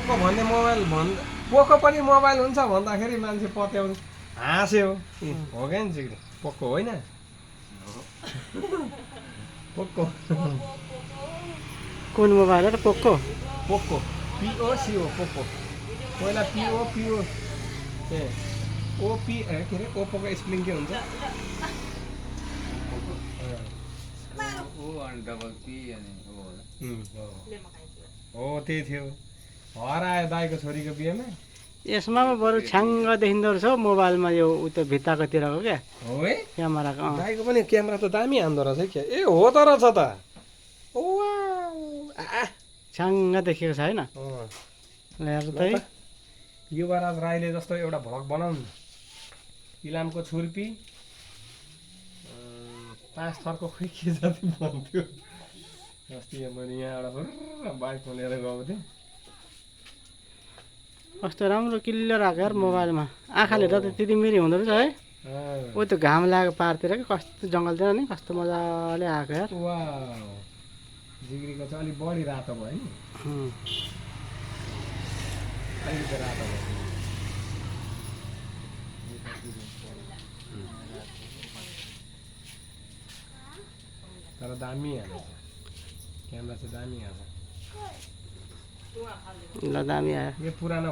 पोको भन्ने मोबाइल पोको पनि मोबाइल हुन्छ भन्दाखेरि मान्छे पत्याउँछ हाँस्यो हो क्या नि चिक्री पोको होइन पोको कुन मोबाइल हो र पोको पोको पिओसिओ पोको पहिला पिओ ए ओपी के अरे ओप्पोको स्पेलिङ के हुन्छ हो त्यही थियो हरायो दाइको छोरीको बिहेमा यसमा पो बरु छ्याङ्ग देखिँदो रहेछ हौ मोबाइलमा यो त्यो भित्ताकोतिरको क्या हो है क्यामेराको दाइको पनि क्यामेरा त दामी हान्दो रहेछ है क्या ए हो त रहेछ त ओ छ्याङ्ग देखेको छ होइन हेर त है युवराज राईले जस्तो एउटा भ्लग बनाउनु इलामको छुर्पी 5 थरको खोइ के जति भन्थ्यो अस्ति मैले यहाँबाट बाइकमा लिएर गएको थिएँ कस्तो राम्रो क्लियर आएको यार मोबाइलमा आँखाले त त्यति मिरी हुँदो रहेछ है ओ त्यो घाम लागेको पारतिर कि कस्तो जङ्गलतिर नि कस्तो मजाले आएको यार जिग्रीको चाहिँ अलिक बढी रातो भयो नि अलिकति रातो भयो तर दामी हाल्छ क्यामेरा चाहिँ दामी हाल्छ ल दामी आयो यो पुरानो